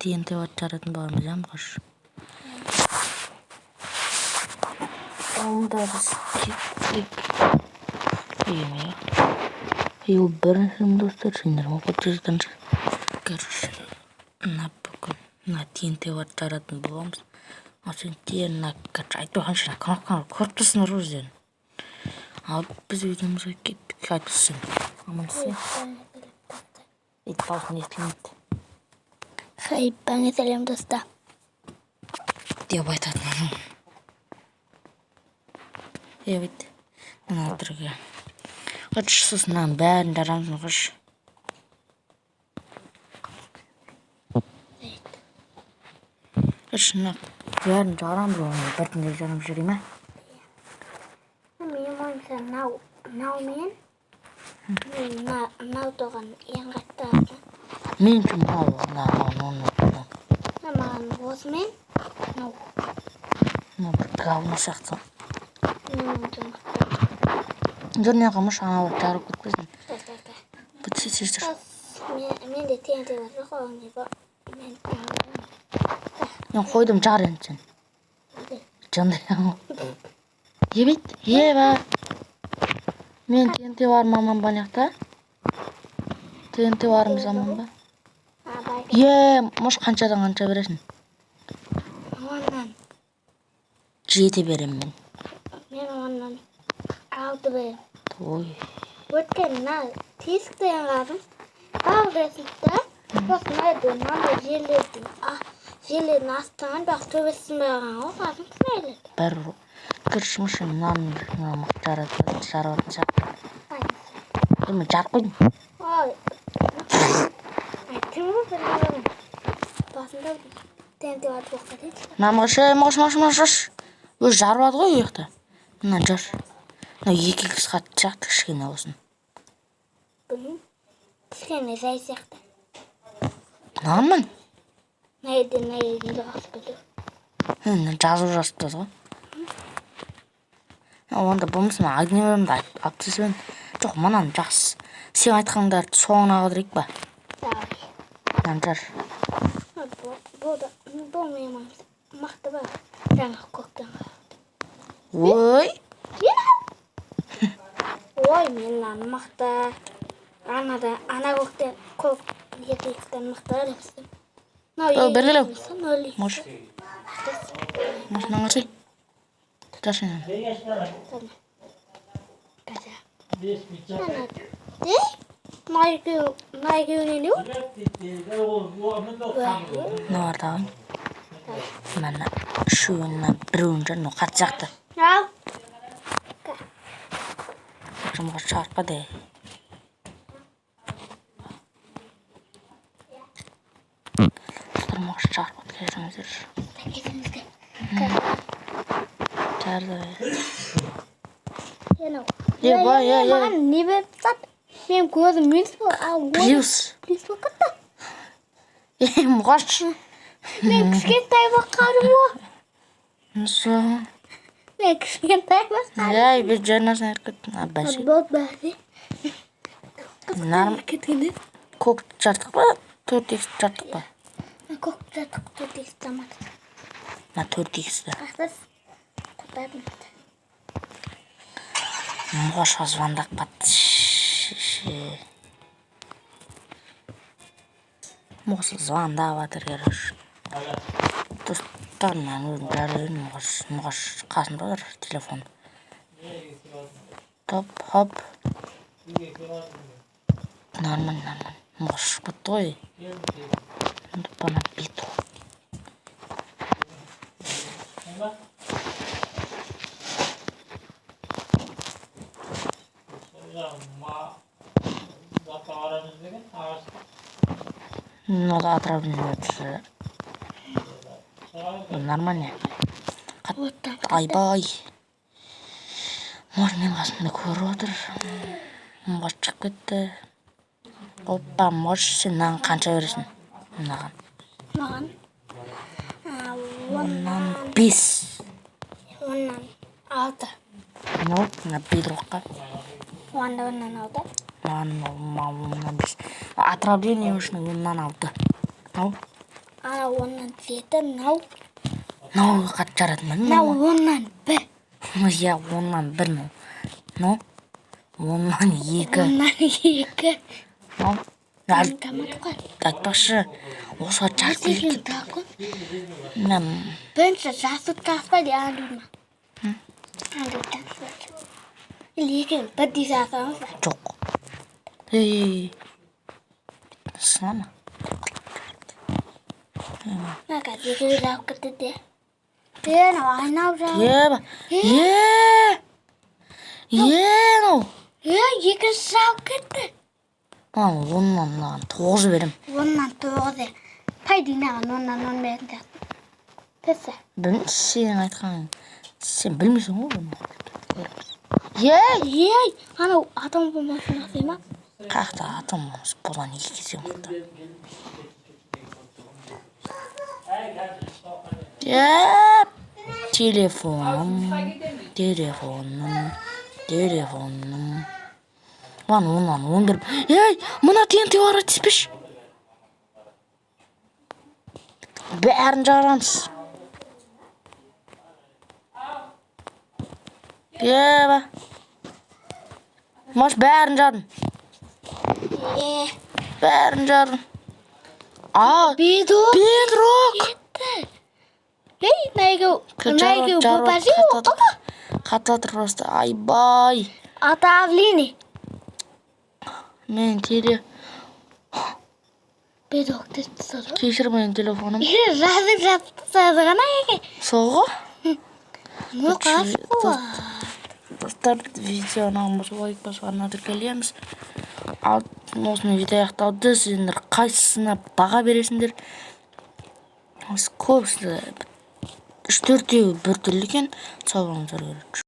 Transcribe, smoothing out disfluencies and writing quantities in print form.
TNT бар жаратын боламыз, иә, Мұқаш? Онда біз кеттік. Еме. Ел бірінші, достар, сендер ма подписывайтесь. Короче, мына бүгін мына TNT бар жаратын боламыз. Ал сендер мына, короче, айтпай қойғанша мына кнопканы көріп тұрсыңдар ғой өздерің. Ал біз видеомызға кеттік. Айтсын. Амансың. Ит дауысын естілмейді. Хайпаңа сәлем, достар. Деп айтатын. Evet. Мына түрге. Короче, сосын мынаның бәрін жарамыз, Мұқаш. Короче, мына бәрін жарамыз, оны біртіндеп жарып жүре ме? Менің ойымша, мынау мынау мен мына мынау тоған ең қатты. Меніңше, мынау, мына, мынау, мынау, мынау. Маған осымен мынау. Мынау бір говно сияқты. Менің ойымша, мықты. Жүр, не қылмыш, аналар жарып кетпесін. Так, так, так. Бітсе, тез жүр. Менде TNT бар жоқ, ол не бар? Мен Мен қойдым, жар енді сен. Жынды. Ебет, еба. Мен TNT бар ма, аман ба, ана жақта? TNT барымыз аман ба? А, бар. Е, мұш, қаншадан қанша бересің? 10-нан. 7 беремін мен. Мен 10-нан 6 беремін. Ой. Өйткені мына тесіктен қарым бағдайсың да, сосын мына мынандай жерлердің астынан, бірақ төбесі сынбай қалған ғой, қарым смайлер. Бәрі. Короче, мұш, мынаны мына мықты жаратын сияқты. Е, мен жарып қойдым. Ой, айттым ғой, бір баланың басында TNT бар боққа дейді. Мына мұш, ей, мұш, мұш, мұш, мұш. Өзі жарып алды ғой ол жақта. Мына жар. Мынау екі икс қатты сияқты кішкене болсын. Білмеймін, кішкене жай сияқты. Нормально. Мына жерден жақсы білу. Мына жазу жазып тұрады ғой. Онда болмаса мен огневойымды алып тастайын. Жоқ, мынаны жақсы. Сен айтқандарды соңына қалдырайық па? Давай. Мынаны жар. Бұл менің ойымша мықты бар. Жаңағы көктен. Ой. Ой, мен мынаны мықты. Анада ана көктен көк екі икстен мықты деп істеймін. Мынау О, бергілеу. екі икс, нөл икс. Мұш. Мұш, мынаны қарасай. Жаршы мынаны. Қазір. Ана. Де? Мына екеуі, мына екеуіне не болды? Мыналарды алайын. Мына үшеуін, мына біреуін жар, мынау қатты сияқты. Ал. Жұмға шығарып де. Достар, мұға шығарып кешіріңіздер. Кешіріңіздер. Жарды. Е, Е, бай, е, е. Маған не беріп тастады? Менің көзім минус болды. Ал, ой, Плюс. плюс болып кетті. Е, Мұғаш. Мен кішкентай болып қалдым ғой. Несі? Мен кішкентай болып қалдым. Ей, бір жарнасын айырып кеттің. А, бәсе. Болды, бәсе. Нарм Кеткенде. көк жартық па? Төрт икс жартық па? Көк жаттық, төрт икс тамады. Мына төрт иксті. Ақтас. Құтпадым. Мұғашқа звондап қатты. Мұғаш звондап жатыр, короче. Достар, мынаны өзім жарып едім, Мұғаш, Мұғаш қасымда тұр телефон. Топ, хоп. Нормально, нормально. Мұғаш ұшып кетті ғой. Енді бана бет. Мынау отравление. Нормально. Айбай. Может, менің қасымда көріп отыр. Мұғаш шығып кетті. Опа, Мұғаш, сен мынаған қанша бересің? Мынаған. Маған. 5. 10-нан 6. Мынау, мына бедрокқа. Онда 10-нан 6. Маған мынау 10-нан 5. Отравление үшін 10-нан 6. Мынау? Ана 7/10, мынау. Мынау қатты жарады ма? Мынау 1/10. Иә, 1/10 мынау. Мынау 2/10. 2/10. Мынау әлі Томат қой. Айтпақшы, осыға жарып Деген келеді. тағы көп. Мына. Бірінші жасыл таспа или андый ма? Андый таспа. Или екеуін бірдей жасамыз ба? Жоқ, ей, сына ма? Мына қазір екеуі жауып кетті де. Е, мынау айналып жауып. Е, е, е, мынау. Е, екінші жауып кетті. Маған 10-нан, мынаған 9 беремін. 9/10, е. По идее, мынаған 10-нан 10 беретін сияқты. Пісі. Білмеймін, сенің айтқаның, сен білмейсің ғой бұны. Е. Ей, анау атом бомбасын жасай ма? Қаяқта атом бомбасы? Бұдан екі есе мықты. Е, телефоным, телефоным, телефоным. Маған 10-нан 10 беріп. Ей, мына ТНТ бар, тиіспеші. Бәрін жарамыз. Еба, может, бәрін жардым. Е, Бәрін жардым. А, бедрок бедрок. кетті. Ей, мына екеуі, мына екеуі бопажи. Қатып жатыр просто, айбай. Отравление. Мен теле Бедрок деп тастады. Кешір, менің телефоным. Е, жазып жатып тастады ғана екен. Сол ғой. Ну, қас қой. Достар, видеоны болса, лайк басып, арна тіркелеміз. Ал осымен видео аяқталды. Сендер қайсысына баға бересіңдер? Осы көбісі, үш төртеуі біртүрлі екен. Сау болыңыздар, короче.